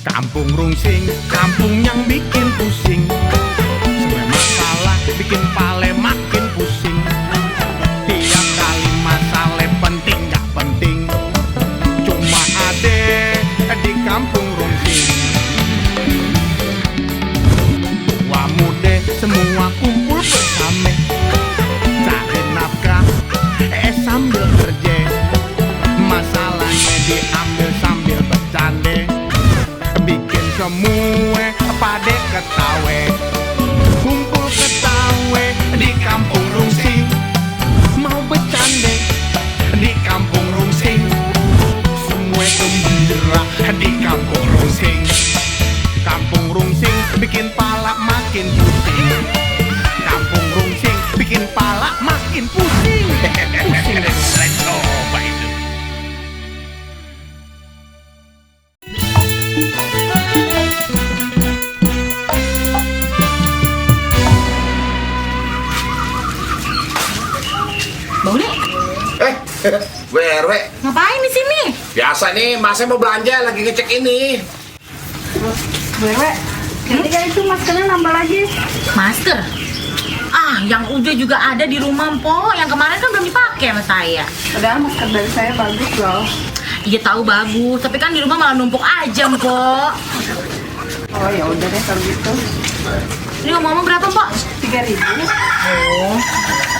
Kampung Rungsing, kampung yang bikin pusing. Semua masalah bikin pale makin pusing. Tiap kali masalah penting gak penting cuma ade di kampung Rungsing. Tua muda semua kumpul bersama, cari nafkah sambil kerja. Masalahnya diambil sambil bercanda, bikin semua pada ketawa. Kumpul ketawa di kampung Rungsing, mau bercanda di kampung Rungsing. Semua gembira di kampung Rungsing. Kampung Rungsing bikin pala makin pusing. Kampung Rungsing bikin pala makin pusing. Pusing. Coba itu. Bauli, gue RW. ngapain di sini? Biasa nih, masnya mau belanja lagi ngecek ini. Wewe, ketika itu maskernya nambah lagi. Masker? Ah, yang udah juga ada di rumah, Po. Yang kemarin kan belum dipakai sama saya. Padahal masker dari saya bagus loh. Iya tahu bagus, tapi kan di rumah malah numpuk aja, Po. Oh ya udah deh kalau gitu. Ini ngomong berapa, Po? 3.000. Oh,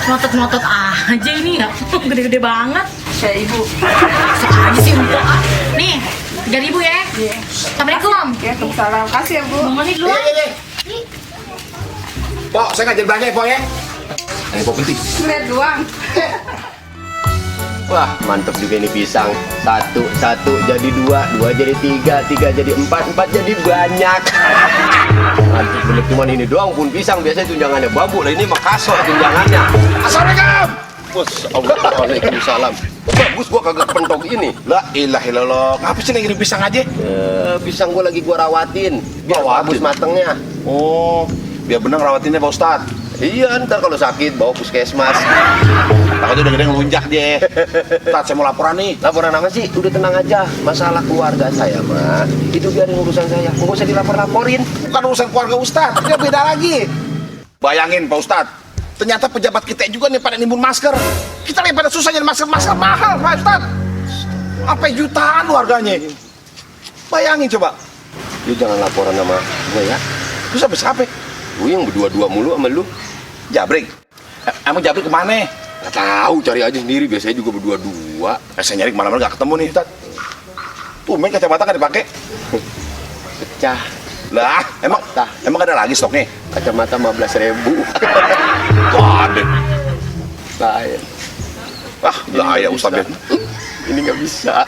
notot-notot aja ini ya. Gede-gede banget. Ya ibu. Sekali sih, Po. Ah, nih, 3.000 ya. Iya. Assalamualaikum. Ya, Waalaikumsalam. Kasih ya bu. Bang Malik duluan. Pok, saya ngajak belanja ya, Pok ya. Ini Pok penting. Lihat doang. Wah, mantep juga ini pisang. Satu jadi dua jadi tiga jadi empat jadi banyak. Nanti beli cuma ini doang pun pisang, biasanya tunjangannya bambu. Lah ini mah kasok tunjangannya. Assalamualaikum. Waalaikumsalam. Bagus gua kagak pentok ini. La ilaha illallah. Ngapa sih ngirim pisang aja? Pisang gua lagi gua rawatin biar bagus matengnya. Oh, biar bener rawatinnya Pak Ustadz. Iya, ntar kalau sakit bawa puskesmas. Takutnya udah gede ngelunjak dia. Ustadz, saya mau laporan nih. Laporan apa sih? Udah tenang aja. Masalah keluarga saya mah itu biarin urusan saya. Nggak usah dilapor-laporin. Bukan urusan keluarga Ustadz, dia beda lagi. Bayangin Pak Ustadz, ternyata pejabat kita juga nih pada nimbun masker. Kita lagi pada susah nyari masker mahal Pak Ustadz. Apa jutaan lu harganya? Bayangin coba. Lu jangan laporan sama gue ya. Terus habis apa? Gue yang berdua-dua mulu sama lu. Jabrik. Emang Jabrik kemana? Gak tahu, cari aja sendiri. Biasanya juga berdua-dua. Saya nyari kemana-mana gak ketemu nih Ustadz. Tuh main kacamata kan dipakai. Pecah. Lah, emang ada lagi stoknya? Kacamata 15.000. Waduh. Lain. Ah, lah ya Ustadz. Ini nggak bisa.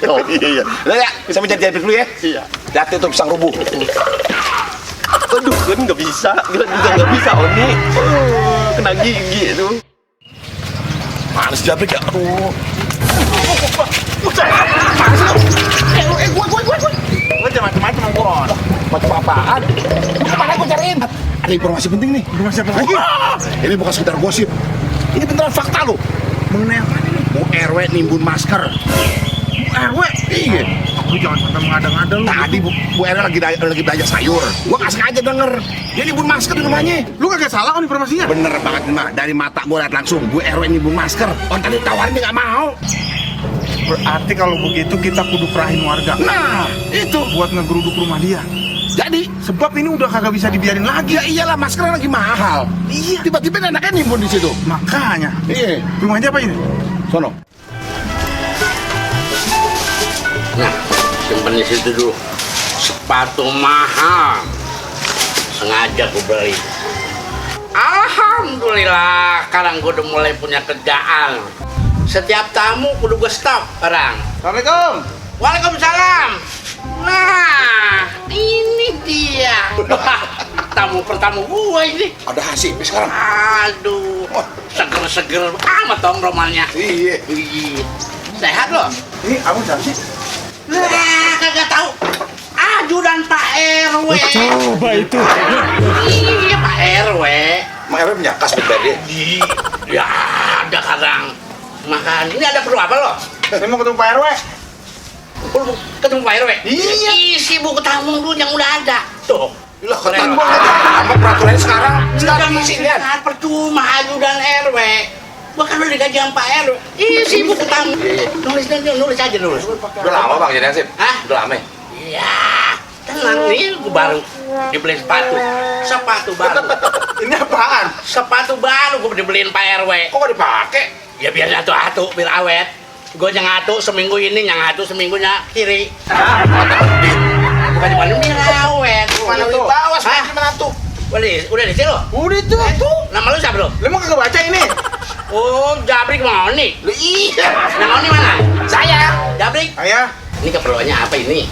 Oh iya. Lah ya, bisa mencari Jabrik dulu ya? Iya. Hati tuh pisang rubuh. Aduh, kan nggak bisa. Gila juga nggak bisa, Oni. Kena gigi itu. Mana si Jabrik ya? Aduh. Mana sih lu? Gue jangan macam-macam sama gue. Macam apaan? Mana gue cariin? Ada informasi penting nih. Informasi apa lagi? Ini bukan sekedar gosip. Ini beneran fakta loh. Mengenai apa ini? Bu RW nimbun masker. Bu RW? Iya. Lu jangan sampai mengada-ngada lu. Tadi Bu RW lagi belanja sayur. Gua nggak sengaja denger. Dia nimbun masker di rumahnya. Lu kagak salah kan informasinya? Bener banget nih, dari mata gua lihat langsung. Bu RW nimbun masker. Orang tadi tawarin dia nggak mau. Berarti kalau begitu kita kudu kerahin warga. Nah, itu. Buat ngegeruduk rumah dia. Jadi, Sebab ini udah kagak bisa dibiarin lagi. ya iyalah masker lagi mahal. Iya. Tiba-tiba anaknya nimbun di situ. Makanya. Iya. Rumahnya apa ini? Sono. Nah, simpen di situ dulu. Sepatu mahal. Sengaja gue beli. Alhamdulillah, sekarang gue udah mulai punya kerjaan. Setiap tamu kudu gue stop sekarang. Assalamualaikum. Waalaikumsalam. Nah, ini dia. Tamu pertama gue ini. Ada hasil sekarang. Aduh, seger-seger amat dong romannya. Iya. Iya. Sehat loh? Ini abang siapa sih? Nah, kagak tahu. Ajudan Pak RW. Coba itu. Iya, Pak RW. Mak RW punya kas buat dia. Ya, ada kadang. Makan. Ini ada perlu apa loh? Saya mau ketemu Pak RW. Lu ketemu Pak RW? Iya. Isi buku tamu dulu yang udah ada. Tuh. Lah ketemu sama peraturannya sekarang. Sekarang isi lihat. Percuma ajudan RW. Bahkan udah digaji sama Pak RW. Isi buku tamu. Nulis aja nulis. Udah lama Bang jadi Hansip? Hah? Udah lama ya? Iya. Tenang nih, gue baru dibeliin sepatu baru. Ini apaan? Sepatu baru gue dibeliin Pak RW. Kok gak dipakai? Ya biar atu-atu, biar awet. Gue nyangatu seminggu ini, nyangatu seminggunya kiri. Bukan cuma biar awet. Mana di bawah sebenarnya gimana tuh? Udah di sini lo? Udah tuh. Nama lu siapa lo? Lu mau kagak baca ini? Oh, Jabrik Moni. Lu iya. Yang Moni mana? Saya. Jabrik. Ayah, Ini keperluannya apa ini?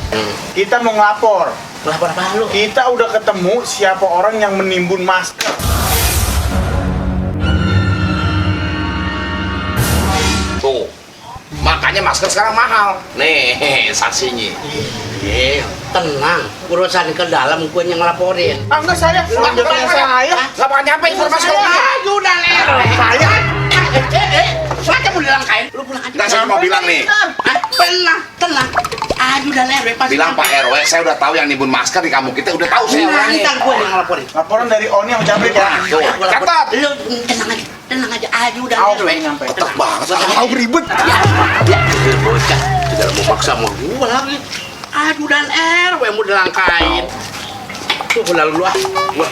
kita mau ngelapor. Lapor apa lu? Kita udah ketemu siapa orang yang menimbun masker. Tuh. Makanya masker sekarang mahal. Nih, saksinya. Iya, tenang. Urusan ke dalam gue yang ngelaporin. Ah enggak saya. Enggak saya. Enggak bakal nyampe informasi Saya kalau ajudan RW. Saya. Saya mau dilangkain. Lu pulang aja. Enggak, saya mau bilang nih. Hah? Tenang. Ajudan RW pasti. Bilang Pak RW, saya udah tahu yang nimbun masker di kampung kita, udah tahu saya orangnya. Ntar gue yang ngelaporin. Laporan dari Oni sama Jabrik ya. Tuh, catat. Lu tenang aja. Ajudan Tahu RW. nyampe. Otak banget. Tahu ribet. Ya, bocah. Tidak mau paksa mau gua lagi. Ajudan RW mau dilangkain. Tuh lalu lu ah. Gua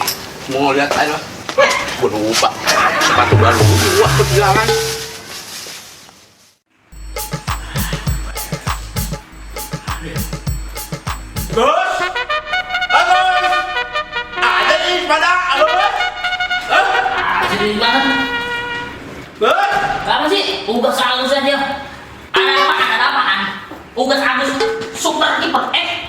mau lihat aja. Gua lupa. Sepatu baru gua ketinggalan. Bos. Halo. Ada di sepeda. Halo, Bos. Hah? Jadi banget. Bos. Apa sih? Ugas halus aja. Ada apaan? Ugas halus super kiper.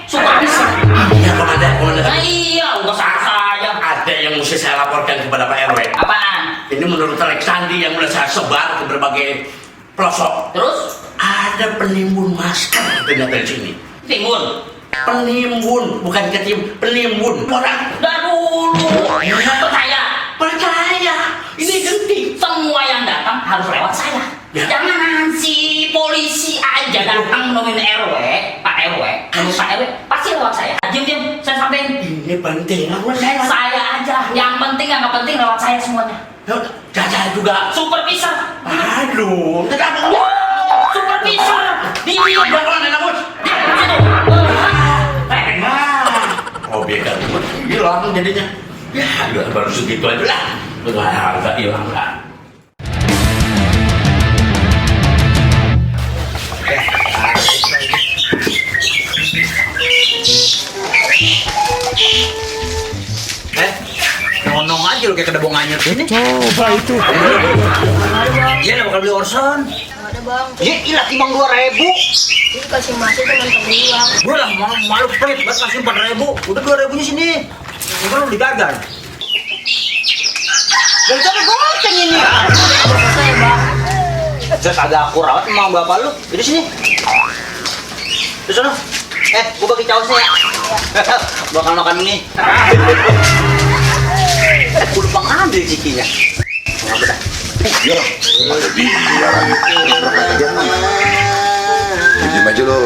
Super bisa. Iya, komandan. Nah iya, ugas halus aja. Ada yang mesti saya laporkan kepada Pak RW. Apaan? Ini menurut Rex Sandi yang udah saya sebar ke berbagai pelosok. Terus? Ada penimbun masker ternyata di sini. Timbun. Penimbun, bukan ketim, penimbun. Orang Udah dulu. Percaya. percaya. Ini genting. Semua yang datang harus lewat saya. Ya. Jangan si polisi aja datang nemuin RW, Pak RW, nemuin Pak RW, pasti lewat saya. Diam, saya sampein. Ini penting. Aku saya. Saya aja. Yang penting, yang nggak penting lewat saya semuanya. Jajan juga. Super Pisar. Aduh. Kenapa? Wow, Super Pisar. Dia Jangan ada bos. situ. Oh beda. Hilang jadinya. Ya, baru segitu aja lah. Harga hilang lah. Nonong aja lu kayak kedebong anyut ini. Coba itu. Iya lah bakal beli Orson. Ada bang, Iya ilah timbang 2.000. ini kasih masuk cuma terbilang. Gue lah malu pelit buat kasih 4.000. Udah 2.000 nya sini. Ini lu digagal. Dari tadi goceng ini. Saya bang, Just agak aku rawat emang bapak lu. Jadi sini. Di sana. Gue bagi causnya ya. Bakal makan ini. Gue lupa ngambil cikinya. Ngambil dah. Ya. Ada dia lagi. Diam aja lo.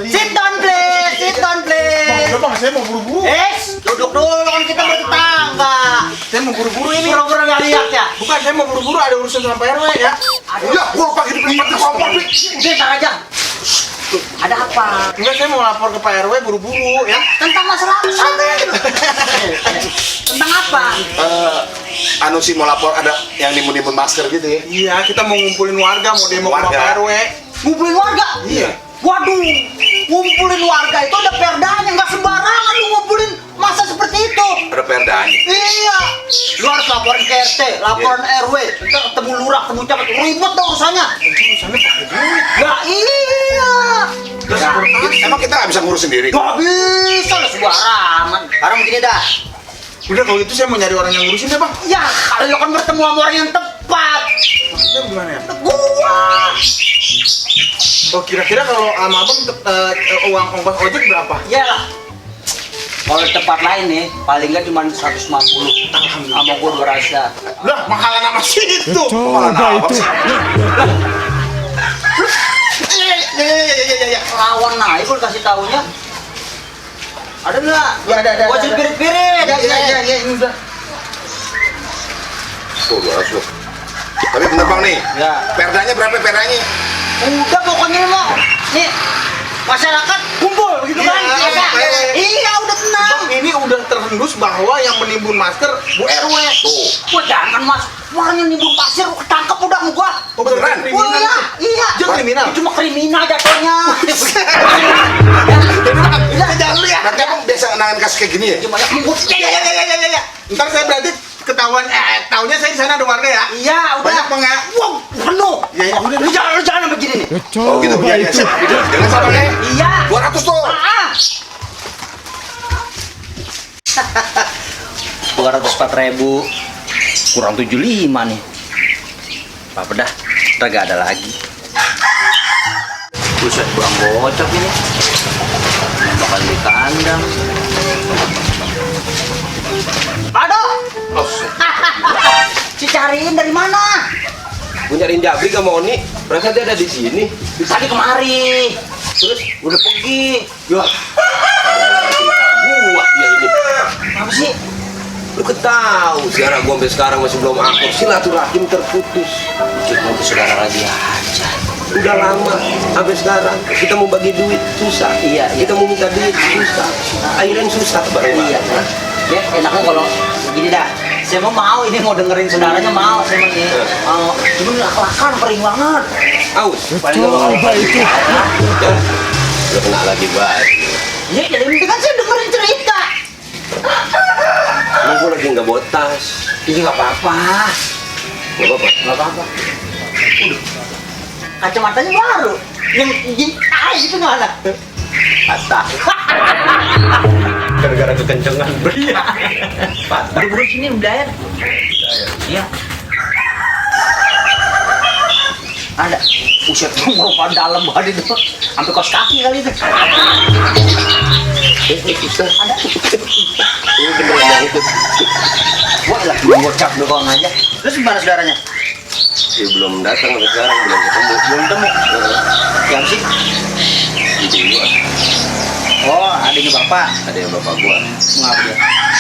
Sit down please, sit down please. Bang, saya mau buru-buru. Duduk dulu kan kita bertetangga. Saya mau buru-buru ini. Pura-pura nggak lihat ya. Bukan, saya mau buru-buru ada urusan sama Pak RW ya. Ya, gua lupa gitu di kompor nih. Udah ntar aja. Ada apa? Enggak, saya mau lapor ke Pak RW buru-buru ya. Tentang masalah apa? Tentang apa? Anu sih mau lapor ada yang nimbun-nimbun masker gitu ya. Iya, kita mau ngumpulin warga, mau demo ke Pak RW. Ngumpulin warga? Iya. Waduh, ngumpulin warga itu ada perdanya, nggak sembarangan lu ngumpulin masa seperti itu. Ada perdanya. Iya, lu harus laporin ke RT, laporan RW, ntar ketemu lurah, ketemu camat, ribet dong urusannya. Urusannya pakai duit. Ya iya. Terus emang kita nggak bisa ngurus sendiri? Gak bisa lah sembarangan. Sekarang begini dah. Udah kalau gitu saya mau nyari orang yang ngurusin deh bang. Ya, kalau kan bertemu sama orang yang tepat. Maksudnya gimana ya? Gua. Oh kira-kira kalau sama abang uang ongkos ojek berapa? Ya lah. Kalau tempat lain nih, paling nggak cuma 150. Sama gua 200 dah. Lah, mahalan sama situ. Coba itu. Ya. Lawan naik gua kasih taunya. Ada nggak? Ya, ada. Gua pirit-pirit. Ya, ini udah. Tuh, 200 loh. Tapi bener bang nih. Ya. Perdanya berapa perdanya? Udah pokoknya mau. Nih, masyarakat kumpul begitu kan? Iya, Iya, iya udah tenang. Bang, ini udah terendus bahwa yang menimbun masker Bu RW. Tuh. Wah jangan mas, orang yang nimbun pasir ketangkep udah sama gua. Oh, beneran? Oh iya. Dia kriminal. Itu cuma kriminal jatuhnya. Jangan lu ya. Nanti abang biasa nangan kasus kayak gini ya? Cuma yang ngebut. Ya. Ntar saya berarti ketahuan, taunya saya di sana ada warga ya. Iya, udah. Banyak bang ya. Wow, penuh. Ya, udah. Lu jangan begini nih. Oh gitu, Coba ya, itu. Jangan sabar ya. Iya. 200 tuh. 204.000 kurang 75 nih. Apa dah? Udah gak ada lagi. Buset, kurang bocok ini. Bakal di kandang. Aduh! Si cariin dari mana? Gue nyariin Jabri sama Oni, perasaan dia ada di sini. Tadi kemari. Terus Udah pergi. ya, gua dia ini. Apa sih? Lu ketahu, sejarah gua sampai sekarang masih belum akur. Silaturahim terputus. Kita mau saudara lagi aja. Udah lama sampai sekarang kita mau bagi duit susah. Iya. Kita mau minta duit susah. Akhirnya susah bareng. Iya. Ya, enaknya kalau gini dah. Saya mau ini mau dengerin saudaranya mau saya mau nih. Mau. Cuma lak-lakan kering banget. Aus. Paling gak bakal Coba itu. Ya. Udah kena lagi baik. Iya, jadi penting kan saya dengerin cerita. Emang gua lagi nggak botas. Ini nggak apa-apa. Nggak apa-apa. Nggak apa-apa. Udah. Kacamatanya baru. Yang gini, itu mana? Patah. Gara-gara kekencengan. Iya. Buru-buru sini udah air. Iya. Ada. Buset, merupakan dalam banget itu. Sampai kos kaki kali itu. Susah. Ada. Ini beneran yang itu. Wah, lagi ngocap doang aja. Terus gimana saudaranya? Ya belum datang sampai sekarang, belum ketemu. Belum temu. Yang sih? Incing gua. Oh, adanya bapak. Ada yang bapak gua. Ngapa dia?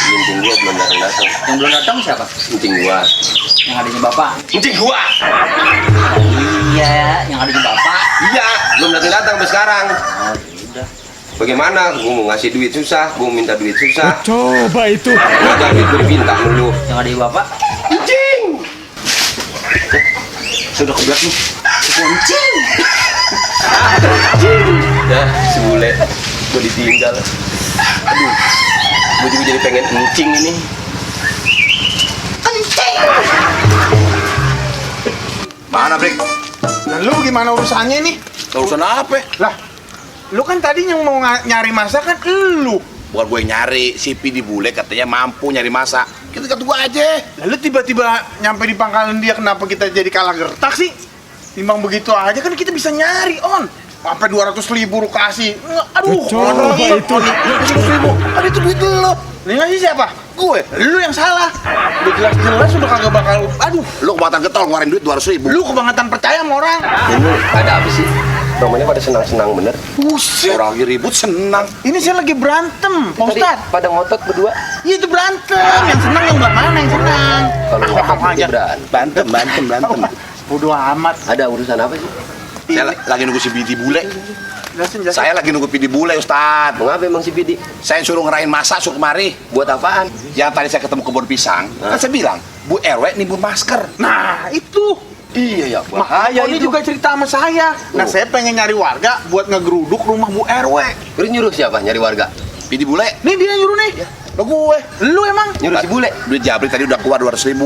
Incing gua belum datang. Yang belum datang siapa? Incing gua. Yang adanya bapak. Incing gua. Iya, yang adanya bapak. Iya, belum datang sampai sekarang. Oh, udah. Bagaimana? Gua mau ngasih duit susah, gua mau minta duit susah. Coba itu. Gua jadi gua dipinta mulu. Yang adanya bapak. Incing. Sudah kebelat nih. Kuncing. Ya, si bule. Gua ditinggal. Aduh. Gua juga jadi pengen encing ini. Mana, Brik? Nah, lu gimana urusannya nih? Urusan apa? Lah, lu kan tadi yang mau nyari masakan lu. Bukan gue yang nyari, si Pidi bule katanya mampu nyari masa. Kita kata gue aja. Lalu tiba-tiba nyampe di pangkalan dia, kenapa kita jadi kalah gertak sih? Timbang begitu aja kan kita bisa nyari, On. Sampai 200.000 lu kasih. Aduh, Coba itu. 200.000. Ada itu duit lu. Ini ngasih siapa? Gue. Lu yang salah. Udah jelas-jelas udah kagak bakal. Aduh, Lu kebangetan getol ngeluarin duit 200.000. lu kebangetan percaya sama orang. Ini ada apa sih? Romanya pada senang-senang bener. Buset. Orang lagi ribut senang. Ini saya lagi berantem, Pak Tadi Ustadz. pada ngotot berdua. Iya itu berantem. Yang senang yang belah mana yang senang? Kalau ngotot berarti berantem. Berantem. Bodoh amat. Ada urusan apa sih? Saya lagi nunggu si Pidi bule. Jelasin. Saya lagi nunggu Pidi bule, Ustad. Mengapa emang si Pidi? Saya suruh ngerain masak, suruh kemari. Buat apaan? Yang tadi saya ketemu kebun pisang, kan saya bilang, Bu RW nimbun masker. Nah, itu. Iya ya, Makanya ini juga cerita sama saya. Nah, saya pengen nyari warga buat ngegeruduk rumah Bu RW. Terus nyuruh siapa nyari warga? Pidi bule, Nih dia nyuruh nih. lo gue. Lu emang? Nyuruh si bule. Duit Jabri tadi udah keluar 200.000.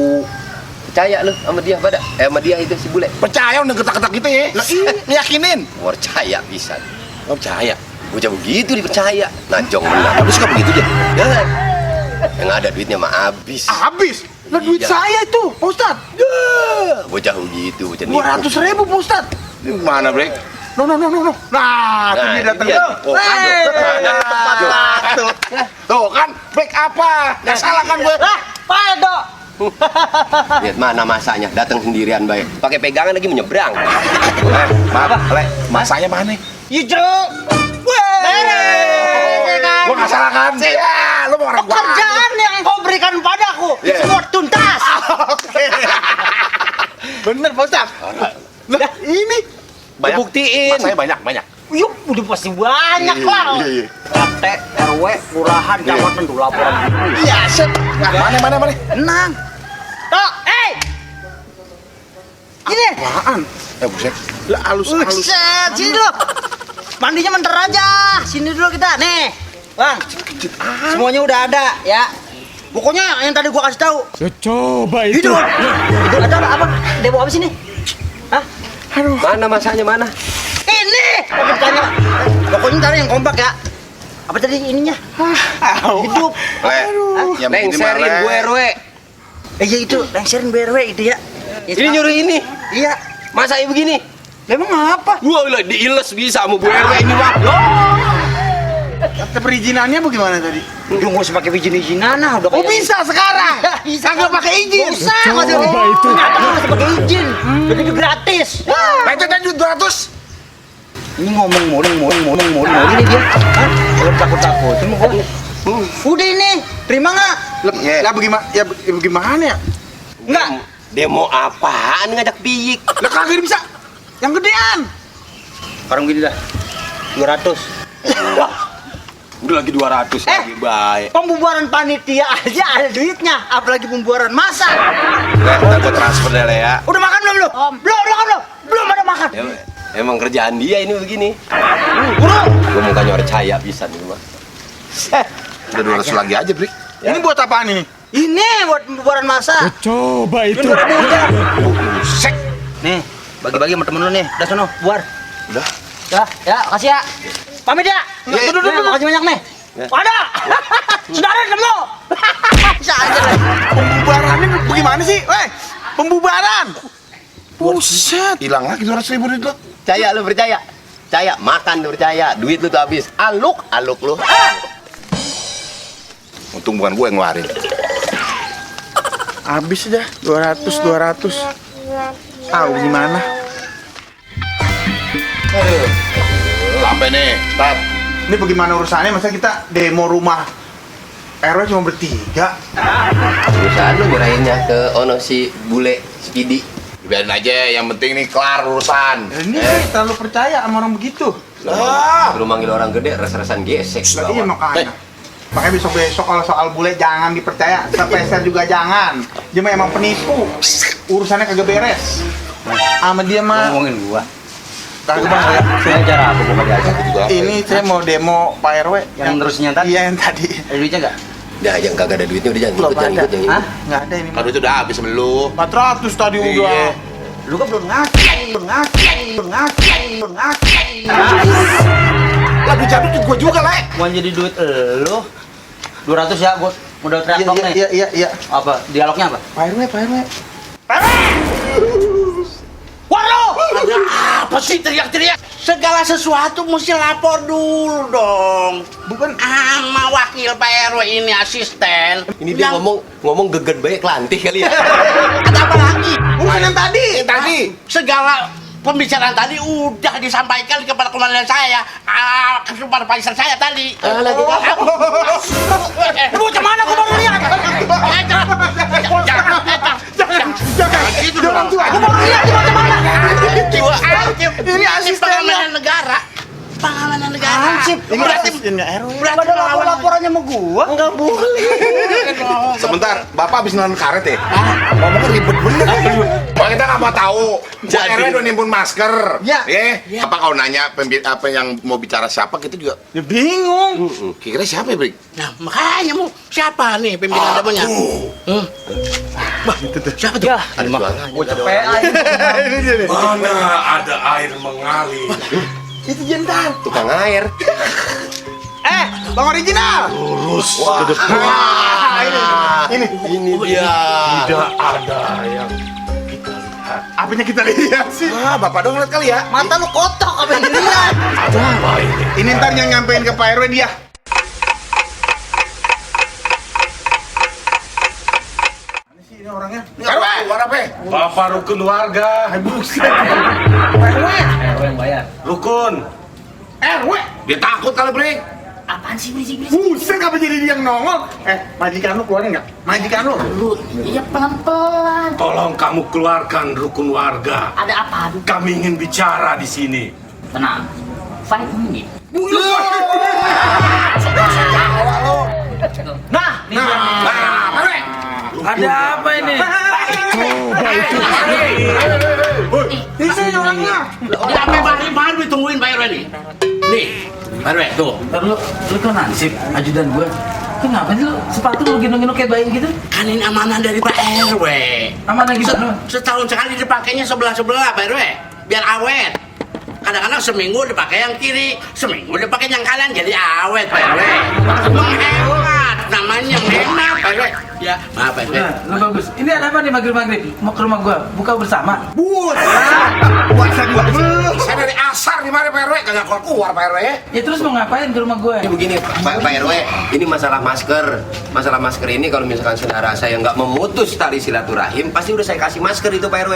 Percaya lu sama dia pada? Sama dia itu si bule. Percaya udah getak-getak gitu ya? Lah, iya. Yakinin. Percaya bisa. Lo percaya? Bocah begitu dipercaya. Najong menang. Habis kok begitu dia? Ya. Yang ada duitnya mah habis. Habis. Lah duit Iya. saya itu, Pak Ustadz. Bocah begitu, bocah 200.000, Pak Ustadz. Ini mana, Brek? No. Nah, tuh dia datang. dia. Oh, Tuh kan, baik apa? Nggak salah kan gue? Pak Edo. Lihat mana masanya, datang sendirian baik. Pakai pegangan lagi menyeberang. Maaf, Le, masanya mana? Hijau. Gue nggak salah kan? Ya, lu mau orang gua. Pekerjaan yang kau berikan padaku semua tuntas. Oke. Bener, Pak Ustaz. Lah, ini Banyak. Buktiin. Masanya banyak. Yuk, udah pasti banyak lah. Iya. RT, RW, kelurahan, kecamatan tuh laporan. iya, set. Mana? Tenang. Tok, Gini. Apaan? Buset. Lah, halus-halus. Set, sini dulu. Mandinya bentar aja. Sini dulu kita. Nih, Bang. Semuanya udah ada ya. Pokoknya yang tadi gua kasih tahu. Coba itu. Hidup. Itu ada apa? Demo apa sini? Hah? Mana masanya mana? Ini. Pokoknya tadi yang kompak ya. Apa tadi ininya? Hidup. Le, yang begini mah, Lengserin Le. gue RW. Iya itu, lengserin BRW itu ya. Ini nyuruh ini. Iya. Masanya begini. Emang apa? Gua lah diiles bisa sama Bu RW ini mah. Kata perizinannya bagaimana tadi? Udah nggak usah pakai izin-izinan, nah udah. Oh, bisa sekarang. Bisa. Kagak pakai izin. Usah, nggak usah. Coba itu. Ternyata nggak usah pakai izin. Begitu gratis. Itu tadi 200. Ini ngomong ini dia. Hah? Kalau takut. Cuma gua. Udah ini, terima nggak? Lah bagaimana? Ya bagaimana ya? Nggak. Demo apaan ngajak piyik? Lah kagak bisa. Yang gedean. Sekarang gini dah. 200. Udah lagi 200 lagi baik. Pembubaran panitia aja ada duitnya, apalagi pembubaran masa. Le, ntar gue transfer deh, Le ya. Udah makan belum lu? Belum ada makan. Emang kerjaan dia ini begini. Buru. Gua mukanya percaya bisa nih mah. Udah 200 lagi aja, Brik. Ini buat apaan ini? Ini buat pembubaran masa. Coba itu. Sek. Nih, bagi-bagi sama temen lu nih. Udah sono, buar. Udah. Ya, kasih ya. Pamit ya. Duduk, makasih banyak nih. Ada. Saudara ketemu. Bisa aja lah. Pembubarannya bagaimana sih? Pembubaran. Buset. Hilang lagi 200.000 duit lo. Percaya lu percaya. Percaya, makan lu percaya. Duit lu tuh habis. Aluk lu. Untung bukan gue yang ngeluarin. Habis dah 200. Tahu gimana? Sampai nih, Tat. Ini bagaimana urusannya? Masa kita demo rumah RW cuma bertiga? Urusan lu nyerahinnya ke ono si bule Speedy. Biarin aja, yang penting nih kelar urusan. Ini sih terlalu percaya sama orang begitu. Lu manggil orang gede res-resan gesek Lah, di iya bawah. makanya. Makanya besok-besok kalau soal bule jangan dipercaya, sepeser juga jangan. Dia mah emang penipu. Urusannya kagak beres. Sama dia mah Ngomongin gua. kagak Bang. Saya cara apa gua diajak juga. Ini saya mau demo Pak RW yang terusnya tadi. Iya yang tadi. Ada duitnya enggak? Dah yang kagak ada duitnya udah jangan Belum ikut yang ada. ini. Hah? Nggak ada ini. Kan itu udah habis sama lu. 400 tadi Iya. udah. Lu kan belum ngasih. Lagi jatuh duit gue juga, Le. Mau jadi duit lu. 200 ya, gua modal teriak dong nih. Iya. Apa? Dialognya apa? Pak RW. Waduh! Apa sih teriak-teriak? Segala sesuatu mesti lapor dulu dong. Bukan Sama wakil Pak RW ini asisten. Ini dia ngomong geget baik lantih kali ya. Ada apa lagi? urusan yang tadi. Segala pembicaraan tadi udah disampaikan kepada komandan saya, kepada supervisor saya tadi. Lagi kan. Lu bocah mana gua baru lihat? Jangan gitu dong. Orang tua. Gua baru lihat di bocah mana? Ini pengamanan negara. Pengamanan negara. Hansip. Ini Berarti asistennya RW. Enggak ada laporannya sama gua. Enggak boleh. Sebentar, Bapak habis nonton karet ya? Ngomongnya ribet bener. Pak kita nggak mau tahu. Pak RW udah nimbun masker. Ya. Apa kalau nanya apa yang mau bicara siapa kita juga Dia bingung. kira siapa ya, Brik? Nah, makanya mau siapa nih pimpinan demonya? Siapa tuh? Ya, gua capek aja. Ini dia nih. Mana ada air mengalir? Itu jenderal. Tukang air. Bang original. Lurus Wah. ke depan. Ini. Ini dia. Tidak ada yang kita lihat. Apanya kita lihat sih? Ah, Bapak dong lihat kali ya. Mata lu kotok apa yang dilihat? Ini ntar yang nyampein ke Pak RW dia. Mana sih ini orangnya? RW, warna apa? Bapak rukun warga. Buset. RW yang bayar. Rukun. RW. Dia takut kali, Bre. Apaan sih berisik-berisik? Buset, ngapa jadi dia yang nongol? Majikan lu keluarin nggak? Majikan lu. Lu, iya pelan-pelan. Tolong kamu keluarkan rukun warga. Ada apa? Kami ingin bicara di sini. Tenang. 5 minutes. Nah, nih Ada apa ini? Ini orangnya. Udah sampai baru ditungguin Pak RW nih. Nih, Pak RW tuh. lu kan ansip ajudan gua. Kenapa sih lu sepatu lu gendong-gendong kayak bayi gitu? Kan ini amanah dari Pak RW. Amanah gitu. Setahun sekali dipakainya sebelah-sebelah Pak RW. Biar awet. Kadang-kadang seminggu dipakai yang kiri, seminggu dipakai yang kanan jadi awet Pak RW. Menghemat, namanya menghemat Pak RW. Ya, maaf Pak RW. Nah, lu bagus. Ini ada apa nih maghrib-maghrib? Mau ke rumah gua, buka bersama. Puasa dua. Saya dari asar di mana Pak RW? Kagak keluar Pak RW ya. Ya terus mau ngapain ke rumah gua? Ini begini Pak RW, ini masalah masker. Masalah masker ini kalau misalkan saudara saya nggak memutus tali silaturahim, pasti udah saya kasih masker itu Pak RW.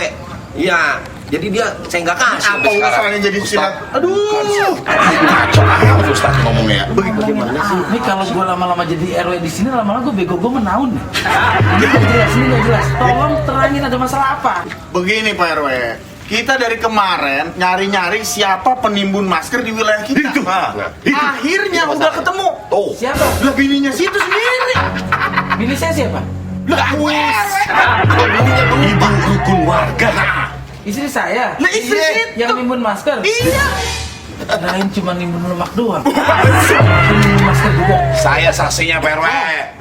Iya, jadi dia saya nggak kasih. Apa urusannya jadi silat? Aduh. Kacau amat Ustaz ngomongnya ya. Bagaimana sih? Ini kalau gua lama-lama jadi RW di sini lama-lama gua bego gua menaun. Ini nggak jelas, ini nggak jelas. Tolong terangin ada masalah apa? Begini Pak RW. Kita dari kemarin nyari-nyari siapa penimbun masker di wilayah kita. Akhirnya udah ketemu. Tuh. Siapa? Lah bininya situ sendiri. Bini saya siapa? Lah Ibu rukun warga. Istri saya. Lah istri situ. Yang nimbun masker. Iya. Kirain cuma nimbun lemak doang. Nimbun masker juga. Saya saksinya Pak RW.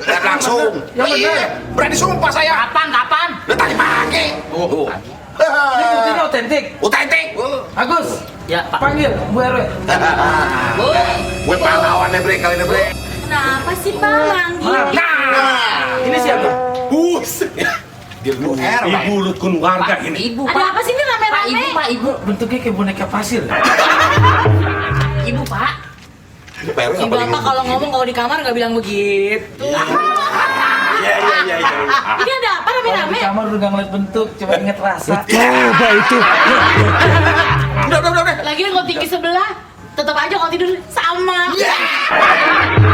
Lihat langsung. Yang benar. Iya, berani sumpah saya. Kapan? Lihat tadi pagi. Oh, Ini buktinya otentik. Otentik. Agus. Ya, Pak. Panggil Bu RW. Bu. Gue pahlawannya Bre kali ini Bre. Kenapa sih Pak manggil? Nah, Ini siapa? buset. Ibu rukun warga ini. Ibu, Ada Pak. apa sih ini rame-rame? Pak, Ibu. Bentuknya kayak boneka pasir. Ibu, Pak. Pak RW Si nggak paling Bapak kalau ngomong kalau di kamar nggak bilang begitu. Iya. Ini ada apa Kalau di rame-rame? kamar udah nggak ngeliat bentuk, coba inget rasa. Udah. Lagian kalau tinggi sebelah, tetap aja kalau tidur sama.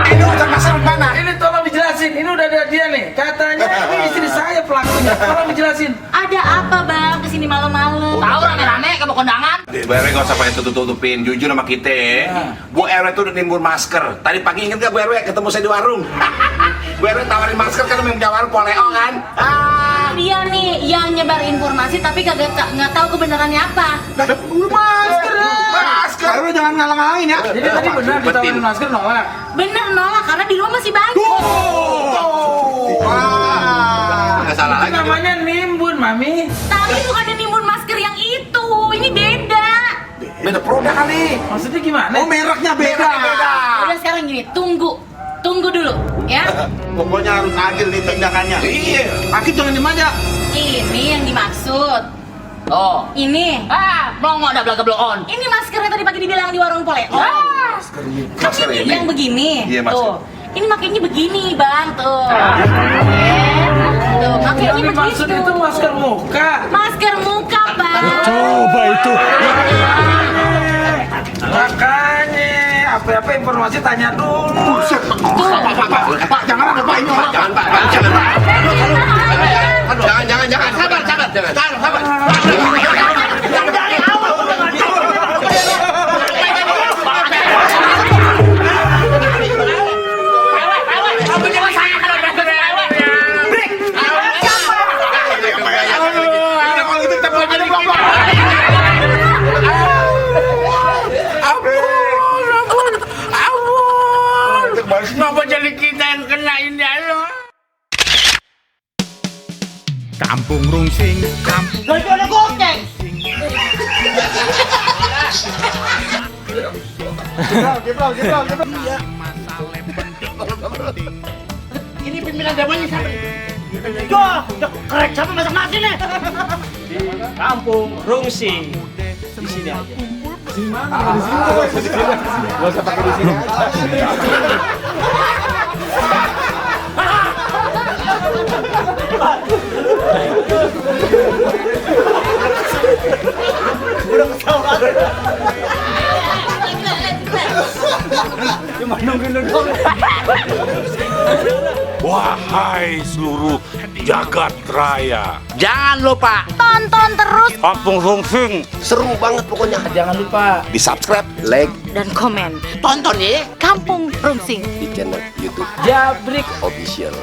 Ini urusan masalah mana? Ini tolong dijelasin, ini udah ada dia nih. Katanya ini istri saya pelakunya. Tolong dijelasin. Ada apa Bang kesini malam-malam? Tahu rame-rame ke kondangan? Bu RW gak usah pakai tutup-tutupin, jujur sama kita Nah. Bu RW tuh udah nimbun masker. Tadi pagi inget gak Bu RW ketemu saya di warung? Bu RW tawarin masker kan yang punya warung Poleo kan? Dia nih yang nyebar informasi tapi nggak tahu kebenarannya apa. Masker. Pak RW jangan ngalang-ngalangin ya. Jadi tadi benar ditawarin masker nolak. Bener nolak karena di rumah masih banyak. nggak salah Itu lagi. namanya nimbun, Mami. Tapi bukan nimbun masker yang itu. Ini beda. Beda produk kali. Maksudnya gimana? Oh mereknya beda. Udah sekarang gini, tunggu dulu, ya. Pokoknya harus adil nih tindakannya. Iya. Aki jangan dimanja. Ini yang dimaksud. Oh. Ini. Belum ada belaga bloon. Ini maskernya tadi pagi dibilang di warung Poleo. Masker Kan ini. yang begini. Iya, masker. Tuh. Ini makanya begini, Bang. Tuh. Tuh, makanya Yang dimaksud begitu. itu masker muka. Masker muka, Bang. Makanya apa-apa informasi tanya dulu. Pak, jangan ada Pak ini orang. Jangan Pak, jangan. Sabar. Kalau gitu kita belajar di kelompok. Kenapa jadi kita yang kena ini ayo? Kampung Rungsing, kampung Lagi ada goceng. Gebrol. Ini pimpinan zamannya siapa? Yo, kerek siapa masak nasi nih? Kampung Rungsing. Di sini aja. Gak usah pakai di sini. Cuma nungguin lu doang. Wahai seluruh jagat raya, Jangan lupa Tonton terus Kampung Rungsing. Seru banget pokoknya. Jangan lupa Di subscribe. Like dan komen. tonton ya. Kampung Rungsing. di channel YouTube Jabrik official.